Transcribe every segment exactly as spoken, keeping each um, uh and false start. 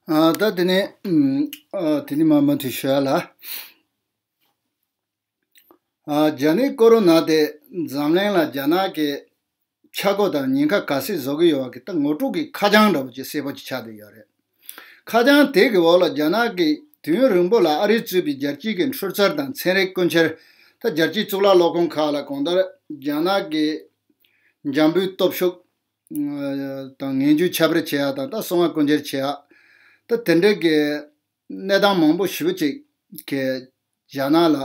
ཨ། ད་དེ་ནས་ཨ་དེ་ནས་མར་མུ་མཐུད་ཞུ་ཡ་ལ། ཨ། རྒྱ་ནད་ཀོ་རོ་ན་དེ་འཛམ་གླིང་ལ་རྒྱ་ནག་གི་ཆག་སྒོ་དང་ཉེན་ཁ་ག་ཚད་བཟོ་གི་ཡོད་པ་གི་ད་ངོ་སྤྲོད་ཀྱི་ཁ་བྱང་འདྲ་པོ་ཅིག་གསལ་པོ་ཅིག་ཆགས་བསྡད་ཡོད་རེད། ཁ་བྱང་དེ་གི་འོག་ལ་རྒྱ་ནག་གིས་དུས་ཡུན་རིང་པོ་ལ་ཨ་རིས་གཙོས་པའི་རྒྱལ་སྤྱིའི་གི་འཕྲུལ་རྩལ་དང་ཚན་རིག་སྐུ་འཁྱེར། ད་རྒྱལ་སྤྱིའི་གཙུག་ལག་སློབ་ཁང་ཁག་ལ་གང་ལྟར་རྒྱ་ནག་གི་འཇམ་པོའི་སྟོབས་ཤུགས་དང་ངན་ཇུས་ཁྱབ་སྤེལ་བྱེད་ཡ་དང་ད་སྲུང་བ་སྐུ་འཁྱེར་བྱེད་ཡ། ད་དེ་འདྲའི་གི་གནས་སྟངས་མང་པོ་ཞེ་པོ་ཅིག་གི་རྒྱ་ནག་ལ།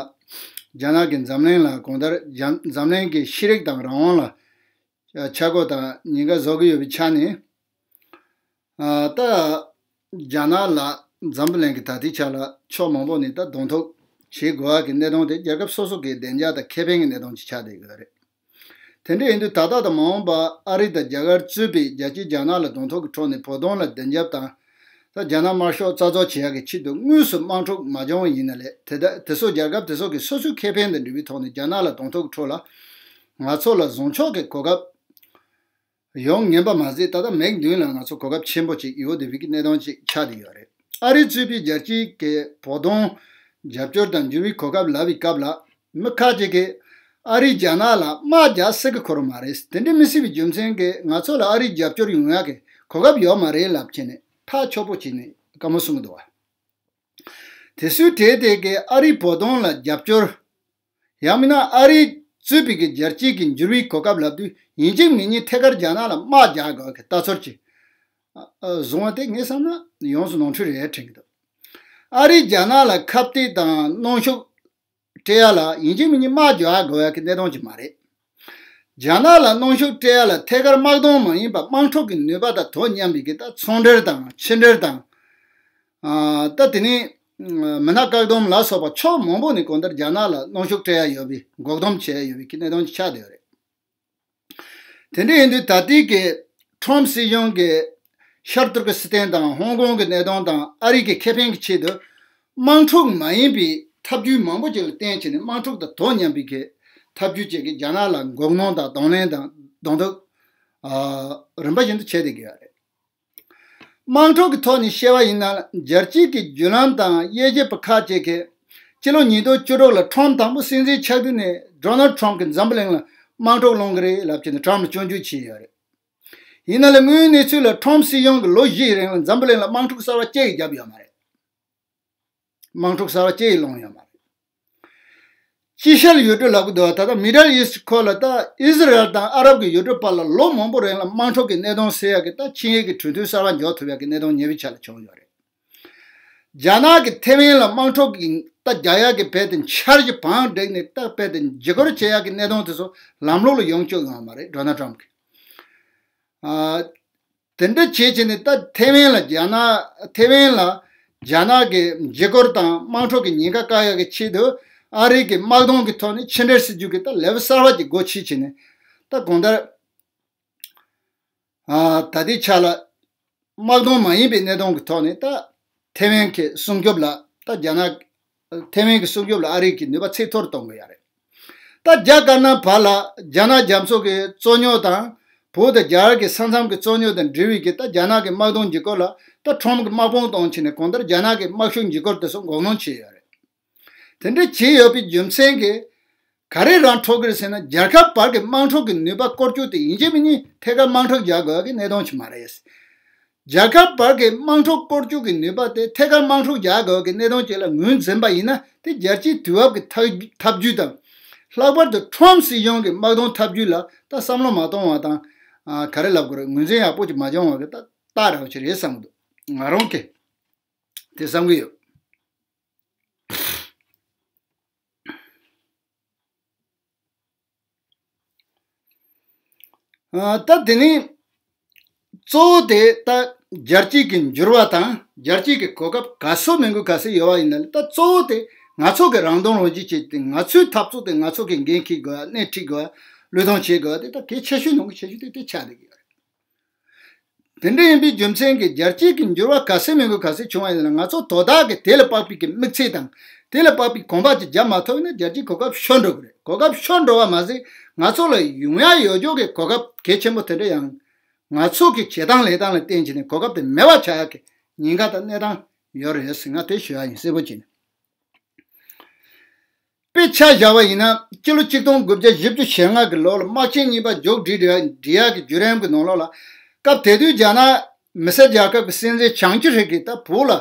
རྒྱ་ནག་གིས་འཛམ་གླིང་ལ་གང་ལྟར་འཛམ་འཛམ་གླིང་གི་ཤེས་རིག་དང་རང་དབང་ལ་ཆག་སྒོ་དང་ཉེན་ཁ་བཟོ་གི་ཡོད་པའི་ཆ་ནས། ཨ། ད་རྒྱ་ནག་ལ་འཛམ་བུ་གླིང་གི་ད་ལྟའི་ཆ་ལ་ཕྱོགས་མང་པོ་ནས་ད་གདོང་ཐུག་བྱེད་དགོས་ཡ་གི་གནད་དོན་དེ་རྒྱལ་ཁབ་སོ་སོ་གི་བདེ་འཇགས་དང་ཁེ་ཕན་གྱི་གནད་དོན་ཅིག་ཆགས་བསྡད་ཡོད་རེད། དེ་འདྲ་ཡིན་དུས་ད་ལྟ་དང་མ་འོངས་པ་ཨ་རི་དང་རྒྱ་གར་གཙོས་པའི་རྒྱལ་སྤྱིའི་རྒྱ་ནག་ལ་གདོང་ཐུག་གི་ཁྲོད་ནས་བོད་དོན་ལ་བདེ་འཇགས་དང་། ད་རྒྱ་ནག་དམར་ཤོག་རྩ་རྫོགས་བྱེད་ཡག་གི་ཆེད་དུ་དངོས་སུ་དམག་འཁྲུག་མ་བྱུང་བ་ཡིན་ན་ལས་དེ་ད་དེ་ཚོ་རྒྱལ་ཁབ་དེ་ཚོ་གི་སོ་སོའི་ཁེ་ཕན་དང་འབྲེལ་བའི་ཐོག་ནས་རྒྱ་ནག་ལ་གདོང་ཐུག་གི་ཁྲོད་ལ་ང་ཚོ་ལ་བཟང་ཕྱོགས་ཀྱི་གོ་སྐབས་ཡོང་ངེས་པ་མ་ཟད་ད་ལྟ་མིག་མདུན་ལ་ང་ཚོ་གོ་སྐབས་ཆེན་པོ་ཅིག་ཡོད་བསྡད་པའི་གནད་དོན་ཅིག་ཆགས་བསྡད་ཡོད་རེད། ཨ་རི་གཙོས་པའི་རྒྱལ་སྤྱིའི་གི་བོད་དོན་རྒྱབ་སྐྱོར་དང་འགྱུར་བའི་གོ་སྐབས་ལབ་པའི་སྐབས་ལ། མི་ཁ་ཅིག་གིས་ཨ་རིས་རྒྱ་ནག་ལ་དམག་རྒྱག་སྲིད་ཀྱི་ཁོ་རང་མ་རེད། དེ་འདྲ་མི་སྲིད་པའི་རྒྱུ་མཚན་གྱིས་ང་ཚོ་ལ་ཨ་རིས་རྒྱབ་སྐྱོར་ཡོང་ཡག་གི་གོ་སྐབས་ཡོད་མ་རེད་ལབ་བྱས་ནས་ཐག་ཆོད་པོ་བྱས་ནས་བཀའ་མོལ་གསུང་གི་འདུག་བ། དེ་སུའི་གྲས་དེ་གིས་ཨ་རིས་བོད་དོན་ལ་རྒྱབ་སྐྱོར། ཡང་མིན་ན་ཨ་རིས་གཙོས་པའི་གི་རྒྱལ་སྤྱིའི་གི་འགྱུར་བའི་གོ་སྐབས་ལབ་དུས་ཡིན་གཅིག་མིན་གཉིས་ཐད་ཀར་རྒྱ་ནག་ལ་དམག་རྒྱག་དགོས་གི་ལྟ་ཚུལ་ཅིག་ཨ། ཨ། བཟུང་བ་དེ་ངས་བསམ་ན་ཡོངས་སུ་ནོར་འཁྲུལ་རེད་དྲན་གི་འདུག་ཨ་རིས་རྒྱ་ནག་ལ་ཁ་གཏད་དང་གནོན་ཤུགས་སྤྲད་ཡ་ལ་ཡིན་གཅིག་མིན་གཉིས་དམག་རྒྱག་དགོས་ཡ་གི་གནད་དོན་ཅིག་མ་རེད། རྒྱ་ནག་ལ་གནོན་ཤུགས་སྤྲད་ཡ་ལ་ཐད་ཀར་དམག་དོན་མ་ཡིན་པ་དམག་འཁྲུག་གི་ནུས་པ་དང་དོ་མཉམ་པའི་གི་ད་ཚོང་འབྲེལ་དང་ཕྱི་འབྲེལ་དང་། ཨ། ད་དེ་ནས་མི་སྣ་བཀག་སྡོམ་ལ་སོགས་པ་ཕྱོགས་མང་པོ་ནས་གང་ལྟར་རྒྱ་ནག་ལ་གནོན་ཤུགས་སྤྲད་ཡ་ཡོད་པའི་འགོག་སྡོམ་བྱེད་ཡ་ཡོད་པའི་གི་གནད་དོན་ཅིག་ཆགས་བསྡད་ཡོད་རེད། དེ་འདྲ་ཡིན་དུས་ད་ལྟའི་གི་ཁྲོམ་སྲིད་གཞུང་གིས་ཤར་ཏུར་ཀི་སི་ཐན་དང་ཧོང་ཀོང་གི་གནད་དོན་དང་ཨ་རི་གི་ཁེ་ཕན་གྱི་ཆེད་དུ་དམག་འཁྲུག་མ་ཡིན་པའི་ཐབས་ཇུས་མང་པོ་ཅིག་ལ་བརྟེན་བྱས་ནས་དམག་འཁྲུག་དང་དོ་མཉམ་པའི་གི་ཐབས་ཇུས་ཅིག་གིས་རྒྱ་ནག་ལ་འགོག་སྣང་དང་གདོང་ལེན་དང་གདོང་ཐུག་ཨ། རིམ་པ་བཞིན་དུ་བྱས་བསྡད་ཀྱི་ཡོད་རེད། དམག་འཁྲུག་གི་ཐོག་ནས་བཤད་པ་ཡིན་ན་རྒྱལ་སྤྱིའི་གི་བརྒྱུད་ལམ་དང་དབྱེ་ཞིབ་པ་ཁག་ཅིག་གིས་སྤྱི་ལོ་ཉིས་སྟོང་བཅུ་དྲུག་ལ་ཁྲོམ་དང་པོ་སྲིད་འཛིན་ཆགས་དུས་ནས་ཌོ་ནལ་ཁྲོམ་གྱིས་འཛམ་བུ་གླིང་ལ་དམག་འཁྲུག་སློང་གི་རེད་ལབ་བྱས་ནས་ཁྲོམ་ལ་སྐྱོན་བརྗོད་བྱས་ཡོད་རེད། ཡིན་ན་ལས་དངོས་ཡོད་གནས་ཚུལ་ལ་ཁྲོམ་སྲིད་གཞུང་གིས་ལོ་བཞིའི་རིང་ལ་འཛམ་བུ་གླིང་ལ་དམག་འཁྲུག་གསར་པ་གཅིག་ཀྱང་བརྒྱབ་ཡོད་མ་རེད། དམག་འཁྲུག་གསར་པ་གཅིག་ཀྱང་སློང་ཡོད་མ་རེད། དཀྱིལ་ཤར་ཡུལ་གྲུ་ལབ་ཀྱི་འདུག་ད་ལྟ་མི་ཌལ་ཨིསྟ་ཁོ་ལ་ད་ཨི་ཟི་རལ་དང་ཨ་རབ་ཀྱི་ཡུལ་གྲུ་བར་ལ་ལོ་མང་པོ་རིང་ལ་དམག་འཁྲུག་གི་གནད་དོན་སེལ་ཡག་གི་ད་ཆིངས་ཡིག་གི་གྲོས་མཐུན་གསར་པ་འཇོག་ཐུབ་ཡག་གི་གནད་དོན་ཉེ་བའི་ཆར་ལ་བྱུང་ཡོད་རེད། རྒྱ་ནག་གིས་ཐེ་ཝན་ལ་དམག་འཁྲུག་གི་ད་རྒྱག་ཡག་གི་རྦད་དེ་འཆར་གཞི་བང་བསྒྲིགས་ནས་ད་རྦད་དེ་འཇིགས་སྐུལ་བྱེད་ཡག་གི་གནད་དོན་དེ་ཚོ་ལམ་ལུགས་ལ་ཡོང་བཅུག་ཡོད་མ་རེད་ཌོ་ནལ་ཊམ་གྱིས། ཨ། དེ་འདྲ་བྱས་བྱས་ནས་ད་ཐེ་ཝན་ལ་རྒྱ་ནག་ཐེ་ཝན་ལ་རྒྱ་ནག་གི་འཇིགས་སྐུལ་དང་དམག་འཁྲུག་གི་ཉེན་ཁ་བཀག་ཡག་གི་ཆེད་དུ་ཨ་རི་གི་དམག་དོན་གྱི་ཐོག་ནས་ཕྱི་འབྲེལ་སྲིད་ཇུས་ཀྱི་ད་ལེའུ་གསར་པ་ཅིག་སྒོ་ཕྱེ་བྱས་ནས་ད་གང་ལྟར། ཨ། ད་ལྟའི་ཆ་ལ་དམག་དོན་མ་ཡིན་པའི་གནད་དོན་གྱི་ཐོག་ནས་ད་ཐེ་ཝན་གྱི་སྲུང་སྐྱོབ་ལ་ད་རྒྱ་ནག་ཐེ་ཝན་གྱི་སྲུང་སྐྱོབ་ལ་ཨ་རི་གི་ནུས་པ་ཚད་མཐོར་གཏོང་དགོས་ཡ་རེད། ད་རྒྱ་དཀར་ནག་བར་ལ་རྒྱ་ནག་རྒྱ་མཚོ་གི་རྩོད་རྙོག་དང་བོད་དང་རྒྱ་གར་གྱི་ས་མཚམས་ཀྱི་རྩོད་རྙོག་དང་འབྲེལ་བའི་གི་ད་རྒྱ་ནག་གི་དམག་དོན་འཇིགས་སྐུལ་ལ་ད་ཁྲོམ་གྱི་དམག་དཔུང་གཏོང་བྱས་ནས་གང་ལྟར་རྒྱ་ནག་གི་དམག་ཤུགས་འཇིགས་སྐུལ་དེ་ཚོ་འགོག་སྣང་བྱས་ཡོད་རེད། དེ་འདྲ་བྱས་ཡོད་པའི་རྒྱུ་མཚན་གྱིས་ག་རེ་རང་འཕྲོག་གི་རེད་ཟེར་ན་རྒྱལ་ཁབ་བར་གྱི་དམག་འཁྲུག་གི་ནུས་པ་སྐོར་བཅུག་དེ་ཡིན་གཅིག་མིན་གཉིས་ཐད་ཀར་དམག་འཁྲུག་རྒྱག་དགོས་ཀྱི་གནད་དོན་ཞིག་མ་རེད། རྒྱལ་ཁབ་བར་གྱི་དམག་འཁྲུག་སྐོར་བཅུག་གི་ནུས་པ་དེ་ཐད་ཀར་དམག་འཁྲུག་རྒྱག་དགོས་ཀྱི་གནད་དོན་ཅིག་ལ་ངོས་འཛིན་པ་ཡིན་ན་དེ་རྒྱལ་སྤྱིའི་དུས་བབ་ཀྱི་ཐབས་ཐབས་ཇུས་དང་། ལྷག་པར་དུ་ཁྲོམ་སྲིད་གཞུང་གི་དམག་དོན་ཐབས་ཇུས་ལ་ད་བསམ་བློ་མ་གཏོང་བ་དང་། ཨ། ག་རེ་ལབ་དགོས་རེད། ངོས་འཛིན་ཡག་པོ་ཅིག་མ་བྱུང་བ་གི་ད་རྟགས་ར་བ་ཅིག་རེད་བསམ་གི་འདུག་ང་རང་གིས་དེ་བསམ་གི་ཡོད། ཨ། ད་དེ་ནི་གཙོ་བོ་དེ་ད་རྒྱལ་སྤྱིའི་གི་འགྱུར་བ་དང་རྒྱལ་སྤྱིའི་གི་གོ་སྐབས་ག་ཚོད་མི་འགུལ་ག་ཚོད་ཡོད་པ་ཡིན་ན་ད་གཙོ་བོ་དེ་ང་ཚོ་གི་རང་དོན་རང་གཅེས་བྱེད་དེ་ང་ཚོའི་འཐབ་རྩོད་དེ་ང་ཚོ་གི་འགན་འཁྱེར་དགོས་སྣེ་ཁྲིད་དགོས་བློས་གཏོང་བྱེད་དགོས་དེ་ད་གལ་ཆེ་ཤོས་ནང་གི་ཆེ་ཤོས་དེ་དེ་ཆགས་བསྡད་ཀྱི་ཡོད་རེད། དེ་འདྲ་ཡིན་པའི་རྒྱུ་མཚན་གྱིས་རྒྱལ་སྤྱིའི་གི་འགྱུར་བ་ག་ཚད་མི་འགུལ་ག་ཚད་བྱུང་བ་ཡིན་ན་ང་ཚོ་དོ་བདག་གིས་དེ་ལ་དཔག་པའི་གི་དམིགས་ཚད་དང་དེ་ལ་དཔག་པའི་གོམ་པ་ཅིག་རྒྱག་མ་ཐུབ་ན་རྒྱལ་སྤྱིའི་གོ་སྐབས་ཤོར་འགྲོ་གི་རེད། གོ་སྐབས་ཤོར་འགྲོ་བ་མ་ཟད་ང་ཚོ་ལ་ཡོང་ཡ་ཡོད་ཆོག་གི་གོ་སྐབས་གལ་ཆེན་པོ་དེ་འདྲ་ཡང་ང་ཚོ་གི་བྱེད་སྟངས་ལས་སྟངས་ལ་བརྟེན་བྱས་ནས་གོ་སྐབས་དེ་མེད་པ་ཆགས་ཡ་གི་ ཉེན་ཁ་དང་གནས་སྟངས་ཡོད་རེད་ཟེར། ང་དེ་ཞུ་ཡ་ཡིན། གསལ་པོ་བྱས་ནས། དཔེ་ཆ་བཞག་པ་ཡིན་ན། སྤྱི་ལོ་ཆིག་སྟོང་དགུ་བརྒྱ་བཞི་བཅུ་ཞེ་ལྔ་གི་ལོ་ལ་དམག་ཆེན་གཉིས་པ་མཇུག་སྒྲིལ་འགྲོ་ཡ་གི་བརྒྱུད་རིམ་གྱི་ནང་ལོགས་ལ། སྐབས་དེ་དུས་རྒྱ་ནག་མི་སེར་རྒྱལ་ཁབ་ཀྱི་སྲིད་འཛིན་ཆང་ཅི་ཧྲི་གིས་ད་བོད་ལ་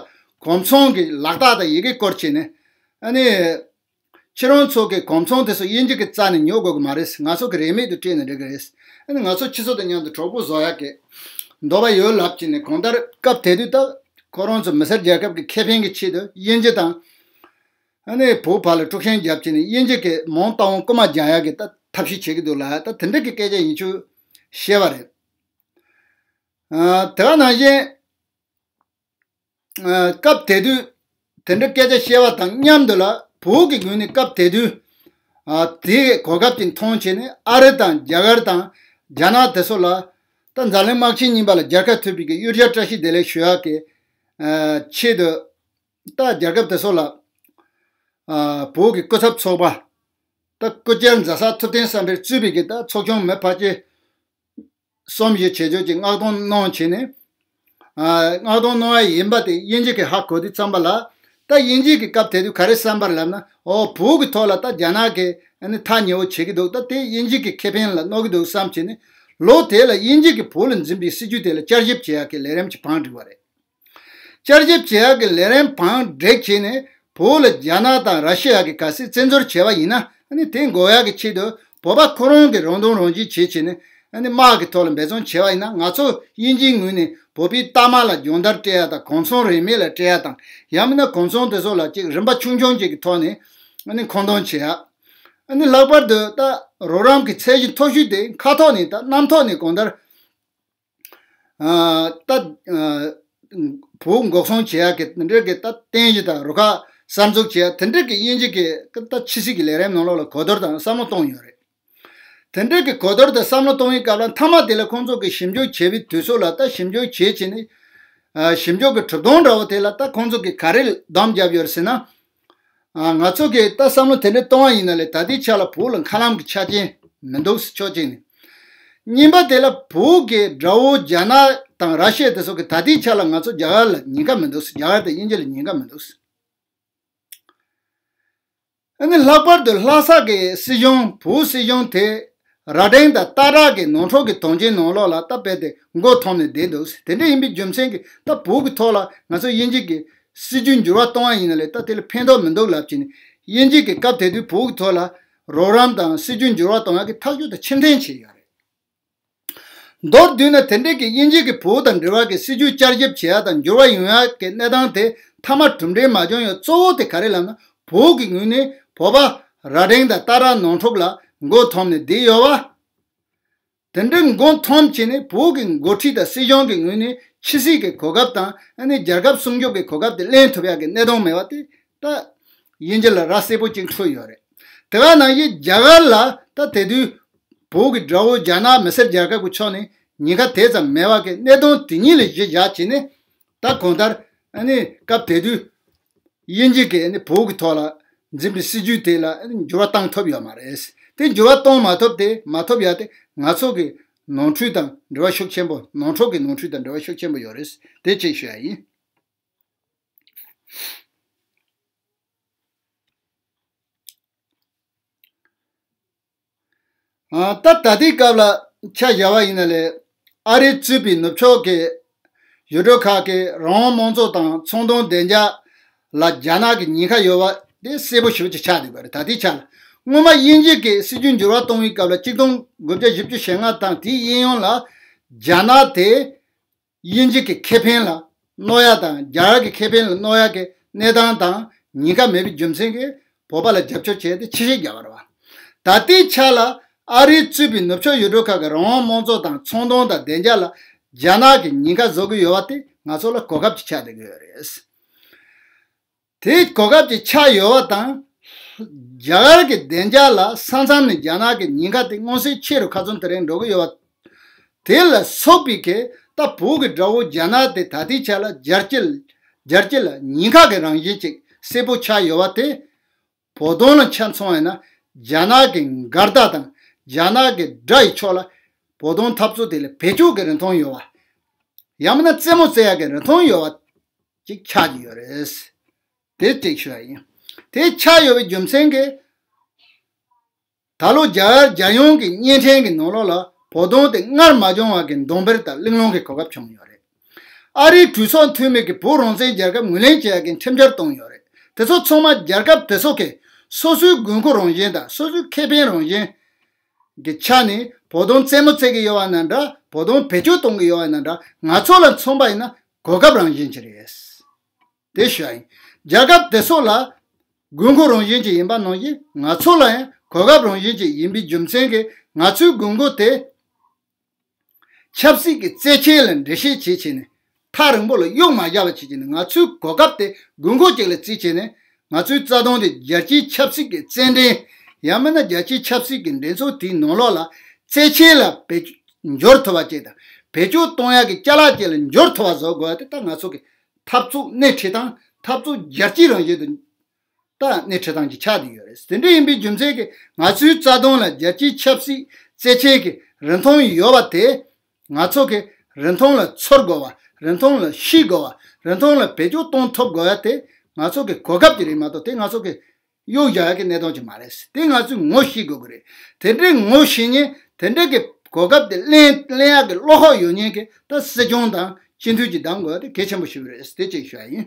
གོ་མཚོན་གྱི་ལག་རྟགས་དང་ཡི་གེ་བསྐུར་བྱས་ནས། ཨ་ནི། ཁྱེད་རང་ཚོ་གི་གོ་མཚོན་དེ་ཚོ་དབྱིན་ཇི་གི་རྩ་ནས་ཉོ་དགོས་ཀྱི་མ་རེད། ང་ཚོ་གི་རིན་མེད་དུ་སྤྲད་ན་འགྲིག་གི་རེད། ཨ་ནི་ང་ཚོ་ཁྱེད་ཚོ་དང་མཉམ་དུ་གྲོགས་པོ་བཟོ་ཡག་གི་འདོད་པ་ཡོད་ལབ་བྱས་ནས། གང་ལྟར་སྐབས་དེ་དུས་ད་ཁོ་རང་ཚོ་མི་སེར་རྒྱལ་ཁབ་ཀྱི་ཁེ་ཕན་གྱི་ཆེད་དུ་དབྱིན་ཇི་དང་། ཨ་ནི་བོད་བར་ལ་དཀྲུག་ཤིང་བརྒྱབ་བྱས་ནས། དབྱིན་ཇི་གི་མང་ལྟ་བུ་རྐུ་མ་རྒྱག་ཡག་གི་ད་ཐབས་ཤེས་བྱེད་ཀྱི་འདུག་ལ། ད་དེ་འདྲ་གི་སྐད་ཆ་ཡིན་ཚུལ་བཤད་པ་རེད། ཨ། དེ་ག་ནང་བཞིན། ཨ། སྐབས་དེ་དུས་དེ་འདྲ་སྐད་ཆ་བཤད་པ་དང་མཉམ་དུ་ལ། བོད་ཀྱི་ངོས་ནས་སྐབས་དེ་དུས། ཨ། དེའི་གོ་སྐབས་དེ་མཐོང་བྱས་ནས། ཨ་རི་དང་རྒྱ་གར་དང་རྒྱ་ནག་དེ་ཚོ་ལ། ད་འཛམ་གླིང་དམག་ཆེན་གཉིས་པ་ལ་རྒྱལ་ཁ་ཐོབ་པའི་གི་གཡུར་ཟ་བཀྲ་ཤིས་བདེ་ལེགས་ཞུ་ཡག་གི། ཨ། ཆེད་དུ། ད་རྒྱལ་ཁབ་དེ་ཚོ་ལ། ཨ། བོད་ཀྱི་སྐུ་ཚབ་ཚོགས་པ། ད་སྐུ་བཅར་རྫ་ས་ཐུབ་བསྟན་བསམ་འཕེལ་གཙོས་པའི་གི་ད་ཚོགས་ཆུང་མི་ཕལ་ཆེར་གསུམ་བཞི་བྱེད་ཕྱོགས་ཀྱི་མངགས་གཏོང་གནང་བྱས་ནས། ཨ། མངགས་གཏོང་གནང་བ་ཡིན་པ་དེ་དབྱིན་ཇི་གིས་ཧ་གོ་དུས་ཙམ་པ་ལ། ད་དབྱིན་ཇི་གིས་སྐབས་དེ་དུས་ག་རེ་བསམ་པ་རེད་ལབ་ན། ཨོ། བོད་ཀྱི་ཐོག་ལ་ད་རྒྱ་ནག་གིས་ཨ་ནི་ཐག་ཉེ་བོ་བྱེད་ཀྱི་འདུག་ད་དེ་དབྱིན་ཇི་གི་ཁེ་ཕན་ལ་གནོད་ཀྱི་འདུག་བསམ་བྱས་ནས། ལོ་དེ་ལ་དབྱིན་ཇི་གིས་བོད་ལ་འཛིན་པའི་སྲིད་ཇུས་དེ་ལ་བསྐྱར་ཞིབ་བྱེད་ཡག་གི་ལས་རིམ་ཅིག་བང་བསྒྲིགས་པ་རེད། བསྐྱར་ཞིབ་བྱེད་ཡག་གི་ལས་རིམ་བང་བསྒྲིགས་བྱས་ནས། བོད་ལ་རྒྱ་ནག་དང་ར་ཤི་ཡ་གིས་གལ་སྲིད་བཙན་འཛུལ་བྱས་པ་ཡིན་ན། ཨ་ནི་དེ་འགོག་ཡག་གི་ཆེད་དུ་བོད་པ་ཁོ་རང་གིས་རང་དོན་རང་གཅེས་བྱེད་བྱས་ནས། ཨ་ནི་དམག་གི་ཐོག་ལ་འབད་བརྩོན་བྱས་པ་ཡིན་ན། ང་ཚོ་དབྱིན་ཇིའི་ངོས་ནས་བོད་པའི་རྟགས་མ་ལ་སྦྱོང་བརྡར་སྤྲད་ཡག་དང་། གོ་མཚོན་རིན་མེད་ལ་སྤྲད་ཡག་དང་། ཡང་མིན་ན་གོ་མཚོན་དེ་ཚོ་ལ་ཅིག་རིན་པ་ཆུང་ཆུང་ཅིག་གི་ཐོག་ནས། ཨ་ནི་མཁོ་འདོན་བྱེད་ཡག་ཨ་ནི་ལྷག་པར་དུ་ད་རོགས་རམ་གྱི་ཚད་གཞི་མཐོ་ཤོས་དེ་མཁའ་ཐོག་ནས་ད་གནམ་ཐོག་ནས་གང་ལྟར། ཨ། ད། ཨ། བོད་འགོག་སྲུང་བྱེད་ཡག་གི་དེ་འདྲའི་གི་ད་རྟེན་གཞི་དང་རུ་ཁག་གསར་འཛུགས་བྱེད་ཡག་དེ་འདྲའི་གི་དབྱིན་ཇི་གི་ད་ཕྱི་སྲིད་ཀྱི་ལས་རིམ་ནང་ལོགས་ལ་གོ་བསྡུར་དང་བསམ་བློ་གཏོང་ཡོད་རེད། དེ་འདྲའི་གི་གོ་བསྡུར་དང་བསམ་བློ་གཏོང་བའི་སྐབས་ལ། མཐའ་མ་དེ་ལ་ཁོང་ཚོ་གི་ཞིབ་འཇུག་བྱེད་པའི་དུས་ཚོད་ལ། ད་ཞིབ་འཇུག་བྱེད་བྱས་ནས། ཨ། ཞིབ་འཇུག་གི་གྲུབ་དོན་འདྲ་བོ་དེ་ལ་ད་ཁོང་ཚོ་གིས་ག་རེ་བསྡོམས་བརྒྱབ་ཡོད་རེད་ཟེར་ན། ཨ། ང་ཚོ་གིས་ད་བསམ་བློ་དེ་འདྲ་གཏོང་བ་ཡིན་ན་ལས། ད་ལྟའི་ཆ་ལ་བོད་ལ་མཁའ་ལམ་གྱི་ཆ་རྐྱེན་མི་འདུག་ཕྱོགས་གཅིག་ནས། གཉིས་པ་དེ་ལ་བོད་ཀྱི་དགྲ་བོ་རྒྱ་ནག་དང་ར་ཤི་ཡ་དེ་ཚོ་གིས་ད་ལྟའི་ཆ་ལ་ང་ཚོ་རྒྱ་གར་ལ་ཉེན་ཁ་མི་འདུག་རྒྱ་གར་དང་དབྱིན་ཇི་ལ་ཉེན་ཁ་མི་འདུག་ཨ་ནི་ལྷག་པར་དུ་ལྷ་ས་གི་སྲིད་གཞུང་། བོད་སྲིད་གཞུང་དེ་རྭ་སྒྲེང་དང་སྟག་བྲག་གི་ནང་འཁྲུག་གི་དོན་རྐྱེན་ནང་ལོགས་ལ་ད་རྦད་དེ་མགོ་འཐོམས་ནས་བསྡད་འདུག་དེ་འདྲ་ཡིན་པའི་རྒྱུ་མཚན་གྱིས། ད་བོད་ཀྱི་ཐོག་ལ་ང་ཚོ་དབྱིན་ཇི་གི་སྲིད་ཇུས་འགྱུར་བ་གཏོང་བ་ཡིན་ན་ལས། ད་དེ་ལ་ཕན་ཐོགས་མི་འདུག་ལབ་བྱས་ནས། དབྱིན་ཇི་གིས་སྐབས་དེ་དུས་བོད་ཀྱི་ཐོག་ལ་རོགས་རམ་དང་སྲིད་ཇུས་འགྱུར་བ་གཏོང་ཡག་གི་ཐག་གཅོད་དང་ཕྱིར་འཐེན་བྱས་ཡོད་རེད། མདོར་བསྡུས་ན། དེ་འདྲའི་གི་དབྱིན་ཇི་གིས་བོད་དང་འབྲེལ་བ་གི་སྲིད་ཇུས་བསྐྱར་ཞིབ་བྱེད་ཡག་དང་འགྱུར་བ་ཡོང་ཡག་གི་གནས་སྟངས་དེ། མཐའ་མ་གྲུབ་འབྲས་མ་བྱུང་ཡག་གཙོ་བོ་དེ་ག་རེ་ལབ་ན། བོད་ཀྱི་ངོས་ནས་བོད་པ་རྭ་སྒྲེང་དང་སྟག་བྲག་ནང་འཁྲུག་ལ་མགོ་འཐོམས་ནས་བསྡད་ཡོད་པ། དེ་འདྲའི་མགོ་འཐོམས་བྱས་ནས། བོད་ཀྱི་འགོ་ཁྲིད་དང་སྲིད་གཞུང་གི་ངོས་ནས་ཕྱི་སྲིད་ཀྱི་གོ་སྐབས་དང་། ཨ་ནི་རྒྱལ་ཁབ་སྲུང་སྐྱོབ་ཀྱི་གོ་སྐབས་དེ་ལེན་ཐུབ་ཡག་གི་གནས་སྟངས་མེད་པ་དེ། ད་དབྱིན་ཇི་ལ་ར་གསལ་པོ་ཅིག་འཕྲོད་ཡོད་རེད། དེ་ག་ནང་བཞིན་རྒྱ་གར་ལ་ད་དེ་དུས་བོད་ཀྱི་དགྲ་བོ་རྒྱ་ནག་མི་སེར་རྒྱལ་ཁབ་ཀྱི་ཕྱོགས་ནས་ཉེན་ཁ་དེ་ཙམ་མེད་པ་གི་གནས་སྟངས་དེ་གཉིས་ལ་གཞི་བཞག་བྱས་ནས། ད་གང་ལྟར་ཨ་ནི་སྐབས་དེ་དུས་དབྱིན་ཇི་གིས་ཨ་ནི་བོད་ཀྱི་ཐོག་ལ་འཛིན་པའི་སྲིད་ཇུས་དེ་ལ་ཨ་ནི་འགྱུར་བ་བཏང་ཐུབ་ཡོད་མ་རེད། དེ་འགྱུར་བ་གཏོང་མ་ཐུབ། དེ་མ་ཐུབ་ཡག་དེ་ང་ཚོ་གི་ནོར་འཁྲུལ་དང་འབྲེལ་བ་ཤུགས་ཆེན་པོ། ནང་འཁྲུག་གི་ནོར་འཁྲུལ་དང་འབྲེལ་བ་ཤུགས་ཆེན་པོ་ཡོད་རེད། དེ་གཅིག་ཞུ་ཡ་ཡིན། ཨ། ད་ད་ལྟའི་སྐབས་ལ་ཆ་བཞག་པ་ཡིན་ན་ལས། ཨ་རི་གཙོས་པའི་ནུབ་ཕྱོགས་ཀྱི་ཡུལ་གྲུ་ཁག་གི་རང་དབང་དམངས་གཙོ་དང་ཚོང་དོན་བདེ་འཇགས་ལ་རྒྱ་ནག་གི་ཉེན་ཁ་ཡོད་པ་དེ་གསལ་པོ་ཞེ་པོ་ཅིག་ཆགས་བསྡད་པ་རེད། ད་ལྟའི་ཆ་ལ། སྔོན་མ་དབྱིན་ཇི་གིས་སྲིད་ཇུས་འགྱུར་བ་གཏོང་བའི་སྐབས་ལ། ཆིག་སྟོང་དགུ་བརྒྱ་བཞི་བཅུ་ཞེ་ལྔ་དང་དེའི་གཡས་གཡོན་ལ་རྒྱ་ནག་དེ་དབྱིན་ཇི་གི་ཁེ་ཕན་ལ་གནོད་ཡག་དང་། རྒྱ་གར་གྱི་ཁེ་ཕན་ལ་གནོད་ཡག་གི་གནས་སྟངས་དང་ཉེན་ཁ་མེད་པའི་རྒྱུ་མཚན་གྱིས་བོད་པ་ལ་རྒྱབ་སྐྱོར་བྱས་ཏེ་ཕྱིར་བཤོལ་བརྒྱབ་པ་རེད་པ། ད་ལྟའི་ཆ་ལ་ཨ་རི་གཙོས་པའི་ནུབ་ཕྱོགས་ཡུལ་གྲུ་ཁག་གི་རང་དབང་དམངས་གཙོ་དང་ཚོང་དོན་དང་བདེ་འཇགས་ལ་རྒྱ་ནག་གིས་ཉེན་ཁ་བཟོ་གི་ཡོད་པ་དེ་ང་ཚོ་ལ་གོ་སྐབས་ཅིག་ཆགས་བསྡད་ཀྱི་ཡོད་རེད། དེ་གོ་སྐབས་ཅིག་ཆགས་ཡོད་པ་དང་། རྒྱ་གར་གྱི་བདེ་འཇགས་ལ་ས་མཚམས་ནས་རྒྱ་ནག་གི་ཉེན་ཁ་དེ་མངོན་གསལ་ཆེ་རུ་ཁ་ཚོན་དེ་རིང་འགྲོ་གི་ཡོད་པ། དེ་ལ་སོགས་པའི་གི་ད་བོད་ཀྱི་དགྲ་བོ་རྒྱ་ནག་དེ་ད་ལྟའི་ཆ་ལ་རྒྱལ་སྤྱི་རྒྱལ་སྤྱི་ལ་ཉེན་ཁ་གི་རང་བཞིན་ཅིག་གསལ་པོ་ཆགས་ཡོད་པ་དེ། བོད་དོན་ལ་ཆ་མཚོན་པ་ཡིན་ན། རྒྱ་ནག་གི་འགལ་ཟླ་དང་རྒྱ་ནག་གི་དགྲ་ཡི་ཕྱོགས་ལ་བོད་དོན་འཐབ་རྩོད་དེ་ལ་བེད་སྤྱོད་ཀྱི་རིན་ཐང་ཡོད་པ། ཡང་མིན་ན་རྩེད་མོ་རྩེ་ཡག་གི་རིན་ཐང་ཡོད་པ། ཅིག་ཆགས་ཀྱི་ཡོད་རེད། དེ་གཅིག་ཞུ་ཡ་ཡིན། དེ་ཆགས་ཡོད་པའི་རྒྱུ་མཚན་གྱིས། ད་ལོ་རྒྱ་གར་རྒྱལ་ཡོངས་ཀྱི་བརྙན་འཕྲིན་གྱི་ནང་ལོགས་ལ་བོད་དོན་དེ་སྔར་མ་བྱུང་བ་གི་གདོང་འཕེར་དང་གླེང་སློང་གི་གོ་སྐབས་བྱུང་ཡོད་རེད། ཨ་རིའི་གྲོས་ཚོགས་འཐུས་མི་གིས་བོད་རང་བཙན་རྒྱལ་ཁབ་ངོས་ལེན་བྱེད་ཡག་གི་ཁྲིམས་འཆར་བཏོན་ཡོད་རེད། དེ་ཚོ་ཚང་མ་རྒྱལ་ཁབ་དེ་ཚོ་གིས་སོ་སོའི་དགོས་མཁོ་རང་བཞིན་དང་སོ་སོའི་ཁེ་ཕན་རང་བཞིན་གྱི་ཆ་ནས་བོད་དོན་རྩེད་མོ་རྩེ་གི་ཡོད་པ་ན་འདྲ། བོད་དོན་བེད་སྤྱོད་གཏོང་གི་ཡོད་པ་ན་འདྲ། ང་ཚོ་ལ་མཚོན་པ་ཡིན་ན་གོ་སྐབས་རང་བཞིན་ཅིག་རེད། དེ་ཞུ་ཡ་ཡིན། རྒྱལ་ཁབ་དེ་ཚོ་ལ་དགོས་མཁོ་རང་བཞིན་ཅིག་ཡིན་པ་ནང་བཞིན་ང་ཚོ་ལ་ཡང་གོ་སྐབས་རང་བཞིན་ཅིག་ཡིན་པའི་རྒྱུ་མཚན་གྱིས་ང་ཚོའི་དགོས་མཁོ་དེ་ཆབ་སྲིད་ཀྱི་རྩེད་ཆས་ལ་འགྲེལ་བཤད་བྱེད་བྱས་ནས་ཐག་རིང་པོ་ལ་གཡུག་མ་བཞག་པ་བྱེད་ཀྱི་ནས། ང་ཚོའི་གོ་སྐབས་དེ་དགོས་མཁོ་ཅིག་ལ་བརྩིས་བྱས་ནས་ང་ཚོའི་རྩ་དོན་དེ་རྒྱལ་སྤྱིའི་ཆབ་སྲིད་ཀྱི་རྩེད་འགྲན། ཡང་མིན་ན་རྒྱལ་སྤྱིའི་ཆབ་སྲིད་ཀྱི་འགྲན་ཚོགས་དེའི་ནང་ལོགས་ལ་རྩེད་ཆས་ལ་བེད་འབྱོར་ཐུབ་པ་ཅིག་དང་བེད་སྤྱོད་གཏོང་ཡག་གི་ཅ་ལག་ཅིག་ལ་འབྱོར་ཐུབ་པ་བཟོ་དགོས་པ་དེ་ད་ང་ཚོ་གི་འཐབ་རྩོད་སྣེ་ཁྲིད་སྟངས། འཐབ་རྩོད་རྒྱལ་སྤྱི་རང་བཞིན་དུ་ད་སྣེ་ཁྲིད་སྟངས་ཀྱི་ཆ་དེ་ཡོད་རེད། དེ་འདྲ་ཡིན་པའི་རྒྱུ་མཚན་གྱིས་ང་ཚོའི་རྩ་དོན་ལ་རྒྱལ་སྤྱིའི་ཆབ་སྲིད་རྩེད་ཆས་ཀྱི་རིན་ཐང་ཡོད་པ་དེ་ང་ཚོ་གི་རིན་ཐང་ལ་ཚོར་དགོས་པ། རིན་ཐང་ལ་ཤེས་དགོས་པ། རིན་ཐང་ལ་བེད་སྤྱོད་གཏོང་ཐུབ་དགོས་ཡ་དེ་ང་ཚོ་གི་གོ་སྐབས་ཅིག་རེད་མ་གཏོགས་དེ་ང་ཚོ་གི་གཡུག་བཞག་ཡ་གི་གནད་དོན་ཅིག་མ་རེད། དེ་ང་ཚོས་ངོ་ཤེས་དགོས་ཀྱི་རེད། དེ་འདྲའི་ངོ་ཤེས་མཁན། དེ་འདྲའི་གི་གོ་སྐབས་དེ་ལེན་ལེན་ཡ་གི་བློ་ཁོག་ཡོད་མཁན་གྱི་ད་སྲིད་སྐྱོང་དང་སྤྱི་འཐུས་ཀྱིས་གདམ་དགོས་ཡ་དེ་གལ་ཆེན་པོ་ཞིག་རེད། དེ་གཅིག་ཞུ་ཡ་ཡིན།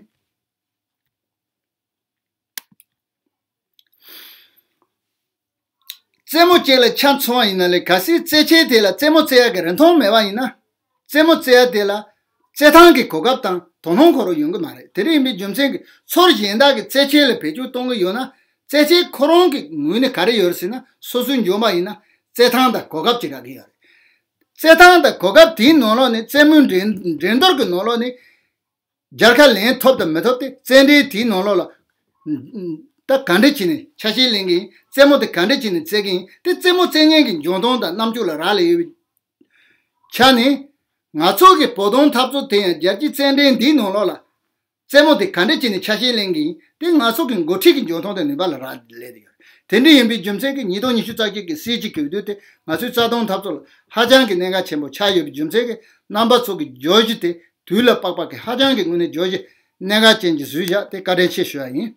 རྩེད་མོ་གཅིག་ལ་ཆ་མཚོན་པ་ཡིན་ན་ལས། གལ་སྲིད་རྩེད་ཆས་དེ་ལ་རྩེད་མོ་རྩེ་ཡག་གི་རིན་ཐང་མེད་པ་ཡིན་ན། རྩེད་མོ་རྩེ་ཡག་དེ་ལ་རྩེད་ཐང་གི་གོ་སྐབས་དང་དོ་སྣང་ཁོ་རང་ཡོང་གི་མ་རེད། དེ་འདྲ་ཡིན་པའི་རྒྱུ་མཚན་གྱིས་ཚོར་གཞན་དག་གི་རྩེད་ཆས་ལ་བེད་སྤྱོད་གཏོང་གི་ཡོད་ན། རྩེད་ཆས་ཁོ་རང་གི་ངོས་ནས་ག་རེ་ཡོད་རེད་ཟེར་ན། སོ་སོའི་འཇོན་པ་ཡིན་ན་རྩེད་ཐང་དང་གོ་སྐབས་ཅིག་རག་གི་ཡོད་རེད། རྩེད་ཐང་དང་གོ་སྐབས་དེའི་ནང་ལོགས་ནས། རྩེད་མོའི་འགྲན་འགྲན་བསྡུར་གྱི་ནང་ལོགས་ནས། རྒྱལ་ཁ་ལེན་ཐོབ་དང་མི་ཐོབ་དེ་རྩེད་འགྲན་དེའི་ནང་ལོགས་ལ་ད་ག་འདྲ་བྱས་ནས་ཆ་ཤས་ལེན་གྱི་ཡིན། རྩེད་མོ་དེ་ག་འདྲ་བྱས་ནས་རྩེ་གི་ཡིན། དེ་རྩེད་མོ་རྩེ་མཁན་གྱི་འཇོན་ཐང་དང་རྣམ་དཔྱོད་ལ་རག་ལས་ཡོད་པའི་ཆ་ནས། ང་ཚོ་གི་བོད་དོན་འཐབ་རྩོད་དེ་ཡང་རྒྱལ་སྤྱིའི་རྩེད་འགྲན་འདིའི་ནང་ལོགས་ལ་རྩེད་མོ་དེ་ག་འདྲ་བྱས་ནས་ཆ་ཤས་ལེན་གྱི་ཡིན། དེ་ང་ཚོ་གི་འགོ་ཁྲིད་ཀྱི་འཇོན་ཐང་དང་ནུས་པ་ལ་རག་ལས་དེ་ཡོད། དེ་འདྲ་ཡིན་པའི་རྒྱུ་མཚན་གྱིས་ཉིས་སྟོང་ཉི་ཤུ་རྩ་གཅིག་གི་སྲིད་སྤྱི་གི་འོས་བསྡུ་དེ་ང་ཚོའི་རྩ་དོན་འཐབ་རྩོད་ལ་ཧ་ཅང་གི་གནད་འགག་ཆེན་པོ་ཆགས་ཡོད་པའི་རྒྱུ་མཚན་གྱིས། རྣམ་པ་ཚོ་གི་བརྗོད་གཞི་དེ་དུས་ལ་དཔག་པ་གི་ཧ་ཅང་གི་ངོས་ནས་བརྗོད་གཞི་གནད་འགག་ཅན་གྱི་བཟོས་བཞག་དེ་བཀའ་དྲིན་ཆེ་ཞུ་ཡ་ཡིན།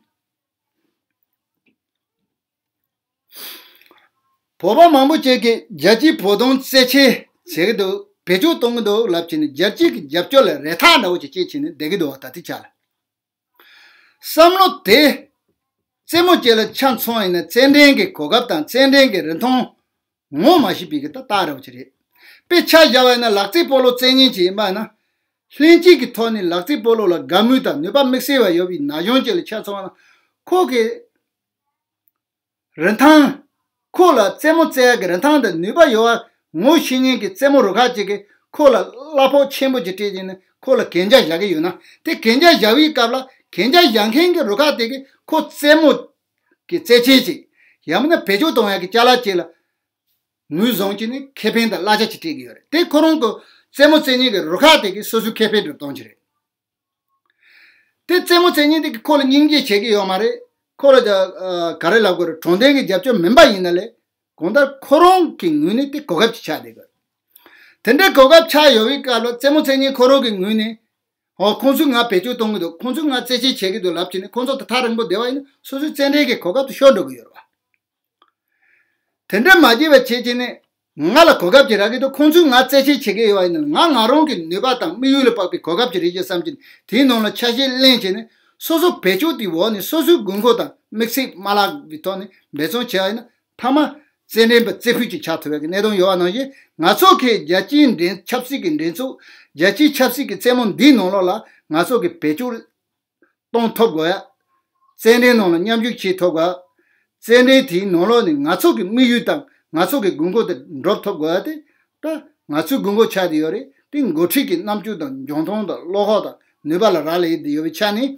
བོད་པ་མང་པོ་ཅིག་གིས་རྒྱལ་སྤྱིའི་བོད་དོན་རྩེད་ཆས་བྱེད་ཀྱི་འདུག་བེད་སྤྱོད་གཏོང་གི་འདུག་ལབ་བྱས་ནས། རྒྱལ་སྤྱི་གི་རྒྱབ་སྐྱོར་ལ་རེ་ཐག་འདྲ་བོ་ཅིག་བྱེད་བྱས་ནས་བསྡད་ཀྱི་འདུག་བ། ད་ལྟའི་ཆ་ལ། བསམ་བློ་དེ་རྩེད་མོ་ཅིག་ལ་ཆ་མཚོན་ཡིན་ན། རྩེད་འགྲན་གྱི་གོ་སྐབས་དང་རྩེད་འགྲན་གྱི་རིན་ཐང་ངོ་མ་ཤེས་པའི་གི་ད་རྟགས་འདྲ་བོ་ཅིག་རེད། དཔེ་ཆ་བཞག་པ་ཡིན་ན། ལག་རྩེད་སྤོ་ལོ་རྩེད་མཁན་ཅིག་ཡིན་པ་ཡིན་ན། ལྷན་སྐྱེས་ཀྱི་ཐོག་ནས་ལག་རྩེད་སྤོ་ལོ་ལ་དགའ་མོས་དང་ནུས་པ་དམིགས་བསལ་བ་ཡོད་པའི་ན་གཞོན་ཅིག་ལ་ཆ་མཚོན་པ་ན། ཁོ་གི་རིན་ཐང་། ཁོ་ལ་རྩེད་མོ་རྩེ་ཡག་གི་རིན་ཐང་དང་ནུས་པ་ཡོད་པ་ངོ་ཤེས་མཁན་གྱི་རྩེད་མོ་རུ་ཁག་ཅིག་གིས་ཁོ་ལ་གླ་ཕོགས་ཆེན་པོ་ཅིག་སྤྲད་བྱས་ནས་ཁོ་ལ་གན་རྒྱ་བཞག་གི་ཡོད་ན། དེ་གན་རྒྱ་བཞག་པའི་སྐབས་ལ་གན་རྒྱ་བཞག་མཁན་གྱི་རུ་ཁག་དེ་གིས་ཁོ་རྩེད་མོ་གི་རྩེད་ཆས་ཅིག་ཡང་མིན་ན་བེད་སྤྱོད་གཏོང་ཡག་གི་ཅ་ལག་ཅིག་ལ་ངོས་བཟུང་བྱས་ནས་ཁེ་ཕན་དང་གླ་ཆ་ཅིག་སྤྲད་ཀྱི་ཡོད་རེད། དེ་ཁོ་རང་གི་རྩེད་མོ་རྩེ་མཁན་གྱི་རུ་ཁག་དེ་གིས་སོ་སོའི་ཁེ་ཕན་སྒྲུབ་སྟངས་ཅིག་རེད། དེ་རྩེད་མོ་རྩེ་མཁན་དེ་གིས་ཁོ་ལ་སྙིང་རྗེ་བྱེད་ཀྱི་ཡོད་མ་རེད། ཁོ་ལ་ད་ཨ་ག་རེ་ལབ་དགོས་རེད། དྲང་བདེན་གྱི་རྒྱབ་སྐྱོར་མིན་པ་ཡིན་ན་ལས། གང་ལྟར་ཁོ་རང་གི་ངོས་ནས་དེ་གོ་སྐབས་ཅིག་ཆགས་བསྡད་དགོས། དེ་འདྲའི་གོ་སྐབས་ཆགས་ཡོད་པའི་སྐབས་ལ་རྩེད་མོ་རྩེ་མཁན་ཁོ་རང་གི་ངོས་ནས། ཨོ། ཁོང་ཚོས་ང་བེད་སྤྱོད་གཏོང་གི་འདུག་ཁོང་ཚོས་ང་རྩེད་ཆས་བྱེད་ཀྱི་འདུག་ལབ་བྱས་ནས་ཁོང་ཚོ་དེ་ཐག་རིང་པོ་བསྡད་པ་ཡིན་ན་སོ་སོའི་རྩེད་འགྲན་གྱི་གོ་སྐབས་དེ་ཤོར་འགྲོ་གི་ཡོད་རེད་བ། དེ་འདྲ་མ་བྱས་པ་བྱེད་བྱས་ནས་ང་ལ་གོ་སྐབས་ཅིག་རག་གི་འདུག་ཁོང་ཚོས་ང་རྩེད་ཆས་བྱེད་ཀྱི་ཡོད་པ་ཡིན་ན། ང་ང་རང་གི་ནུས་པ་དང་དམིགས་ཡུལ་ལ་དཔག་པའི་གོ་སྐབས་ཅིག་རེད་ཅེས་བསམ་གྱིན་དེའི་ནང་ལ་ཆ་ཤས་ལེན་བྱས་ནས་སོ་སོ་བེད་སྤྱོད་དེའི་འོག་ནས་སོ་སོའི་དགོས་མཁོ་དང་དམིགས་ཚད་མ་བརླག་པའི་ཐོག་ནས་འབད་བརྩོན་བྱས་པ་ཡིན་ན། མཐའ་མ་རྩེད་འགྲན་པ་རྩེ་ཕུད་ཅིག་ཆགས་ཐུབ་པའི་གནད་དོན་ཡོད་པ་ནང་བཞིན། ང་ཚོ་གི་རྒྱལ་སྤྱིའི་འགྲན་ཆབ་སྲིད་ཀྱི་འགྲན་ཚོགས། རྒྱལ་སྤྱིའི་ཆབ་སྲིད་ཀྱི་རྩེད་མོ་འདིའི་ནང་ལོགས་ལ་ང་ཚོ་གི་བེད་སྤྱོད་གཏོང་ཐུབ་དགོས་ཡ། རྩེད་འགྲན་ནང་ལ་མཉམ་ཞུགས་བྱེད་ཐུབ་དགོས་ཡ། རྩེད་འགྲན་དེའི་ནང་ལོགས་ནས་ང་ཚོ་གི་དམིགས་ཡུལ་དང་ང་ཚོ་གི་དགོས་མཁོ་དེ་འགྲུབ་ཐུབ་དགོས་ཡ་དེ་ད་ང་ཚོའི་དགོས་མཁོ་ཆགས་བསྡད་ཡོད་རེད། དེ་འགོ་ཁྲིད་ཀྱི་རྣམ་དཔྱོད་དང་འཇོན་ཐང་དང་བློ་ཁོག་དང་ནུས་པ་ལ་རག་ལས་བསྡད་ཡོད་པའི་ཆ་ནས།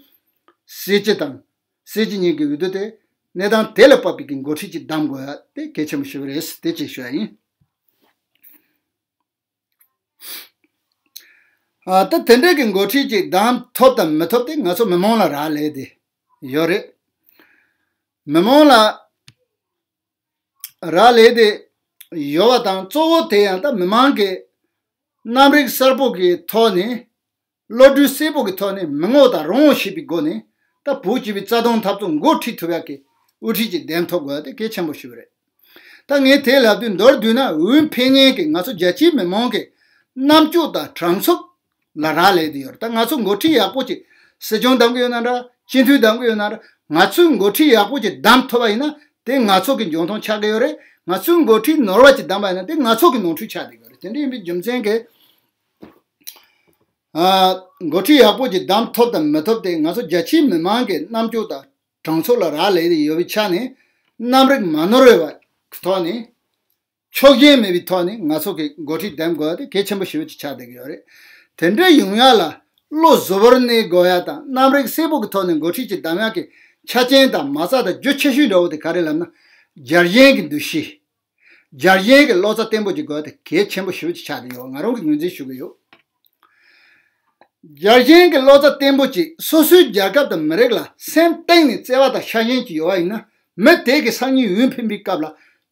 སྲིད་སྤྱི་དང་། སྲིད་སྤྱི་གཉིས་ཀྱི་འོས་བསྡུ་དེ་གནས་སྟངས་དེ་ལ་དཔག་པའི་གི་འགོ་ཁྲིད་ཅིག་གདམ་དགོས་ཡ་དེ་གལ་ཆེན་པོ་ཞིག་རེད། དེ་ཅིག་ཞུ་ཡ་ཡིན། ཨ། ད་དེ་འདྲའི་གི་འགོ་ཁྲིད་ཅིག་གདམ་ཐུབ་དང་མི་ཐུབ་དེ་ང་ཚོ་མི་མང་ལ་རག་ལས་དེ་ཡོད་རེད། མི་མང་ལ་རག་ལས་དེ་ཡོད་པ་དང་། གཙོ་བོ་དེ་ཡང་ད་མི་མང་གི་རྣམ་རིག་གསལ་པོ་གི་ཐོག་ནས། བློ་གྲོས་གསལ་པོ་གི་ཐོག་ནས་མི་ངོ་དང་རང་ངོ་ཤེས་པའི་སྒོ་ནས་ད་བོད་སྤྱི་པའི་རྩ་དོན་འཐབ་རྩོད་འགོ་ཁྲིད་ཐུབ་ཡག་གི་དབུ་ཁྲིད་ཅིག་འདེམས་ཐུབ་དགོས་དེ་གལ་ཆེན་པོ་ཞིག་རེད། ད་ངས་དེ་ལབ་དུས་མདོར་བསྡུས་ན་འོས་འཕེན་མཁན་གྱི་ང་ཚོ་རྒྱ་ཆེའི་མི་མང་གི་རྣམ་དཔྱོད་དང་དྲང་ཚུགས་ལ་རག་ལས་དེ་ཡོད་རེད། ད་ང་ཚོ་འགོ་ཁྲིད་ཡག་པོ་ཅིག་སྲིད་སྐྱོང་གདམ་གི་ཡོད་ན་འདྲ། སྤྱི་འཐུས་གདམ་གི་ཡོད་ན་འདྲ། ང་ཚོས་འགོ་ཁྲིད་ཡག་པོ་ཅིག་གདམ་ཐུབ་པ་ཡིན་ན་དེ་ང་ཚོ་གི་འཇོན་ཐང་ཆགས་ཀྱི་ཡོད་རེད། ང་ཚོས་འགོ་ཁྲིད་ནོར་བ་ཅིག་གདམ་པ་ཡིན་ན་དེ་ང་ཚོ་གི་ནོར་འཁྲུལ་ཆགས་བསྡད་ཀྱི་ཡོད་རེད། དེ་འདྲ་ཡིན་པའི་རྒྱུ་མཚན་གྱིས། ཨ། འགོ་ཁྲིད་ཡག་པོ་ཅིག་གདམ་ཐུབ་དང་མི་ཐུབ་དེ་ང་ཚོ་རྒྱ་ཆེའི་མི་མང་གི་རྣམ་དཔྱོད་དང་དྲང་ཚུགས་ལ་རག་ལས་ཏེ་ཡོད་པའི་ཆ་ནས། རྣམ་རིག་མ་ནོར་བའི་ཐོག་ནས། ཕྱོགས་ཞེན་མེད་པའི་ཐོག་ནས་ང་ཚོ་གི་འགོ་ཁྲིད་འདེམས་དགོས་ཡ་དེ་གལ་ཆེན་པོ་ཞེ་པོ་ཅིག་ཆགས་བསྡད་ཀྱི་ཡོད་རེད། དེ་འདྲ་ཡོང་ཡ་ལ་བློ་གཟུ་བོར་གནས་དགོས་ཡ་དང་རྣམ་རིག་གསལ་པོ་གི་ཐོག་ནས་འགོ་ཁྲིད་ཅིག་གདམ་ཡ་གི་ཆ་རྐྱེན་དང་མ་རྩ་དང་རྒྱུ་ཆེ་ཤོས་འདྲ་བོ་དེ་ག་རེ་ལབ་ན། རྒྱལ་ཞེན་གྱི་འདུ་ཤེས། རྒྱལ་ཞེན་གྱི་བློ་རྩ་བརྟན་པོ་ཅིག་དགོས་ཡ་དེ་གལ་ཆེན་པོ་ཞེ་པོ་ཅིག་ཆགས་བསྡད་ཡོད། ང་རང་གི་ངོས་འཛིན་ཞུ་གི་ཡོད། རྒྱལ་ཞེན་གྱི་བློ་རྩ་བརྟན་པོ་ཅིག་སོ་སོའི་རྒྱལ་ཁབ་དང་མི་རིགས་ལ་སེམས་གཏིང་ནས་བརྩེ་བ་དང་ཤ་ཞེན་ཅིག་ཡོད་པ་ཡིན་ན། མི་དེ་གིས་སང་ཉིན་འོས་འཕེན་པའི་སྐབས་ལ་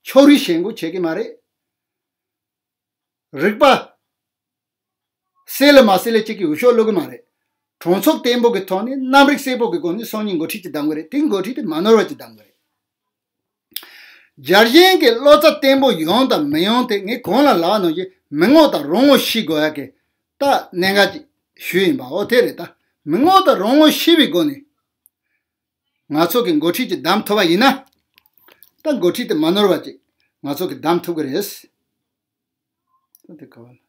ཕྱོགས་རིས་ཞེན་ཁོག་བྱེད་ཀྱི་མ་རེད། རིག་པ་གསལ་ལ་མ་གསལ་ལ་གཅིག་གིས་འོས་ཤོག་བླུག་གི་མ་རེད། དྲང་ཚུགས་བརྟན་པོ་གི་ཐོག་ནས་རྣམ་རིག་གསལ་པོ་གི་སྒོ་ནས་སང་ཉིན་འགོ་ཁྲིད་ཅིག་གདམ་གི་རེད། དེ་འགོ་ཁྲིད་དེ་མ་ནོར་བ་ཅིག་གདམ་གི་རེད། རྒྱལ་ཞེན་གྱི་བློ་རྩ་བརྟན་པོ་ཡོང་དང་མི་ཡོང་དེ་ངས་གོང་ལ་ལབ་པ་ནང་བཞིན་མི་ངོ་དང་རང་ངོ་ཤེས་དགོས་ཡ་གི་ད་གནད་འགག་ཅིག་ཞུས་ཡིན་པ། འོ་དེ་རེད། ད་མི་ངོ་དང་རང་ངོ་ཤེས་པའི་སྒོ་ནས་ང་ཚོ་གི་འགོ་ཁྲིད་ཅིག་གདམ་ཐུབ་པ་ཡིན་ན། ད་འགོ་ཁྲིད་དེ་མ་ནོར་བ་ཅིག་ང་ཚོ་གི་གདམ་ཐུབ་ཀྱི་རེད། ད་དེ་ག་བ་ལ།